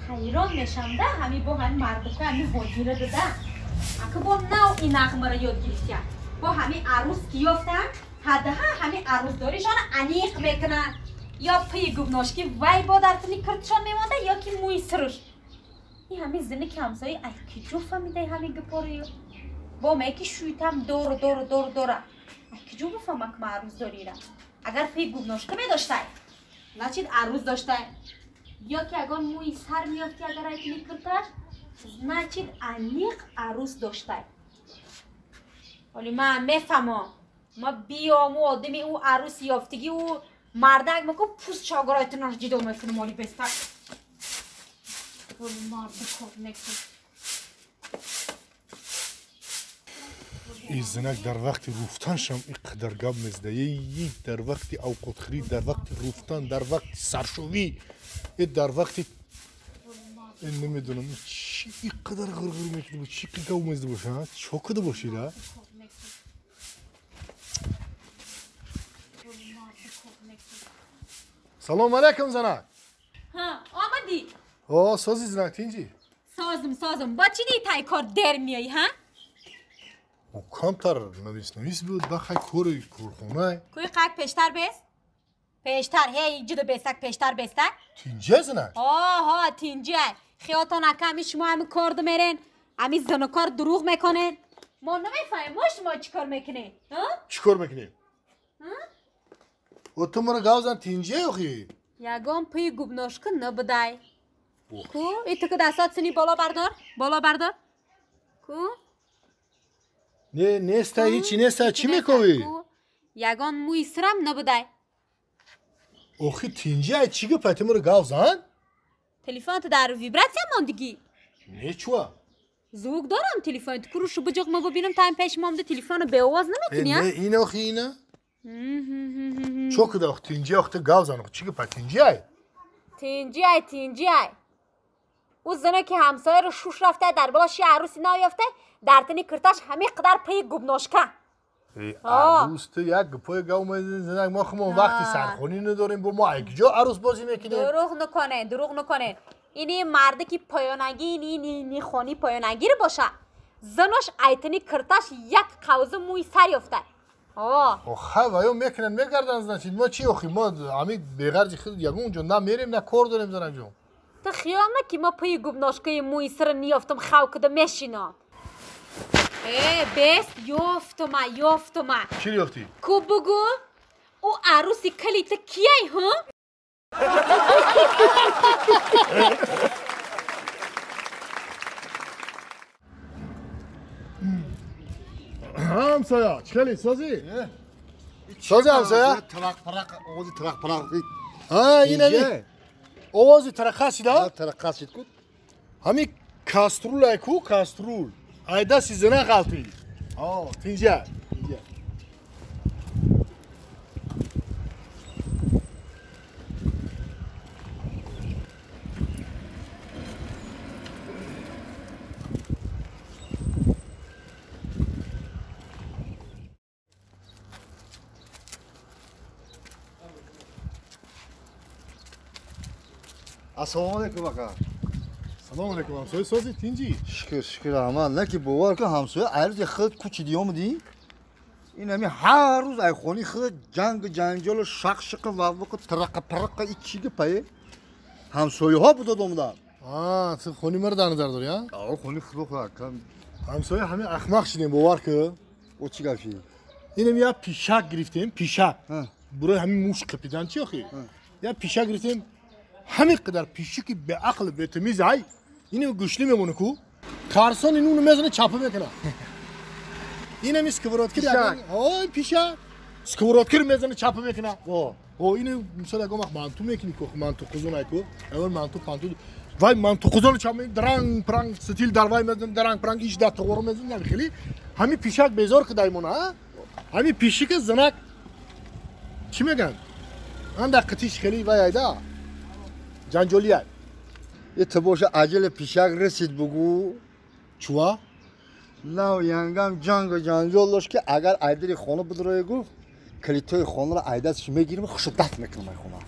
Ҳайрон мешам да, ҳами бо ҳами мардука ҳами ҳозира дада. Ака бо нав ин нағмаро ёд гирифтям. Бо ҳами арӯз ки ёфтам, ҳадаҳа ҳами арӯздоришона аниқ мекунанд. Ё пии губношки вай бо дар тини киртшон мемонда, ё ки мӯи сируш. Ин ҳами зини ки ҳамсои ай киҷо фаҳмидай ҳами гипорию. Бо меки шӯйтам дору дору дору дора. Ай киҷо бифаҳма ки ман арӯздорира. Агар пии губношка медоштай, значит арӯз доштай. Ё ки ягон мӯи сар меёфти агар ай тини кирташ, значит аниқ арӯз доштай. Оли ман мефаҳмам. Ма биём ӯ одами ӯ арӯс ёфтагӣ ӯ мардак маку пӯст чогарои тунаш ҷидо мекунам оли бестак. Оли марда кор мекун. Ин зинак дар вақти руфтаншам ин қадар гап мезда. Е дар вақти авқотхӯрӣ, дар вақти руфтан, дар вақти саршувӣ, е дар вақти намедонам чӣ ин қадар ғирғир мекунад, чӣ гап мезда боша, чо када бошида? Салом алейкум занак. Ҳа, омадӣ? О, сози занак тинҷӣ? Созм, созм. Бо чӣ ди тай кор дер меоӣ, ҳа? О, камтар навис буд, бахай кори корхона. Куи қак пештар бес? Пештар, ҳей, ҷудо бестак, пештар бестак. Тинҷа занак? Оҳо, тинҷа. Хиётон ака ами шумо ами кор мерен, ами занакор дурӯғ мекунен. Мо намефаҳмем, мо шумо чӣ кор мекунем? Ҳа? Чӣ кор мекунем? О, ту маро гав зан тинҷа охи? Ягон пӯи губношка набудай. Ку, и ту ки дастат сини боло бардор, боло бардор. Ку? Не, неста, ҳичи неста, чӣ мековӣ? Ягон мӯи сирам набудай. Охи тинҷа чӣ гапа, ту маро гав зан? Телефонат дар вибратсия мондагӣ? Не, чуа? Звук дорам телефонат, курушу биҷиқ ма бибинам, тайм пеш момда телефоно беовоз намекунӣ, а? Не, ин охи ина? Чо куда ох тинҷа ох ту гав зан, чӣ гапа тинҷа? Тинҷа, тинҷа. Ӯ зане ки ҳамсояро шуш рафта, дар боло ши арӯси нав ёфта, дар тини кирташ ҳамин қадар пӯи губношка. Арӯс ту як гапои гав мезани занак, мо хумон вақти сархонӣ надорем, бо мо якҷо арӯс бозӣ мекунем. Дурӯғ накунед, дурӯғ накунед. Ини марде ки поёнагӣ, ини хони поёнагир боша, занаш айтини кирташ як қавза мӯи сар ёфта. Охай ваё мекунанд, мегарданд, значит мо чӣ охи, мо ҳамин беғарзи худ ягон ҷо на мерем, на кор дорем занак ҷон. Ту хиёл на ки мо пӯи губношкаи мӯи сира ниёфтам, хав куда мешинам. Э, бес, ёфтума, ёфтума. Чӣ ёфтӣ? Ку бугӯ, ӯ арӯси калита кияй, ҳа? Ҳамсоя, чӣ хелӣ, созӣ? Созӣ ҳамсоя? Тарақ парақ, овози тарақ парақ. Ҳа, инами. Овози тарақа шида? Тарақа шид ку. Ҳами каструл ай ку, каструл. Ай дасти зина ғалтӣ. О, тинҷа, тинҷа. Ассалому алайкум ака. Салому алайкум ҳамсоя, созӣ тинҷӣ? Шукр, шукр раҳмат. На ки бовар кун ҳамсоя айрӯзи худ кӯчиди омадӣ. Ин ҳами ҳар рӯз ай хони худ ҷангу ҷанҷолу шақшиқу ваввиқу тарақа парақа и чӣ гапае? Ҳамсояҳо будод омаданд. А, ту хони маро дар назар дорӣ, а? О, хони худо ака. Ҳамсоя ҳами ахмақ шидем, бовар кун. О, чӣ гап шид? Инам як пишак гирифтем, пишак. Бурои ҳамин муш қапидан чӣ охи? Як пишак гирифтем, ҳамин қадар пишики беақл бетамиз ай, инам гӯшли мемона ку, карсон инуну мезана чапа мекунад. Инами сковородкир, ой пишак, сковородкир мезана чапа мекунад. О, ину мисол ягон вақт манту мекунӣ ку, манту қузун ай ку, ягон манту панту, вай манту қузону чапа мекунад, дранг пранг стил дар вай мезана, дранг пранг иш дар туғоро мезана, хеле ҳамин пишак безор кидай мона, ҳамин пишика занак чӣ мегӯянд? Анда қитиш хеле вай айда. Ҷанҷолия. Е ту боша аҷали пишак расид бугӯ. Чуа? Нав янгам ҷангу ҷанҷол дошт ки агар айдари хона бидроя гуфт, калитои хонаро айдастш мегирим, хушу дафт мекунам ай хона.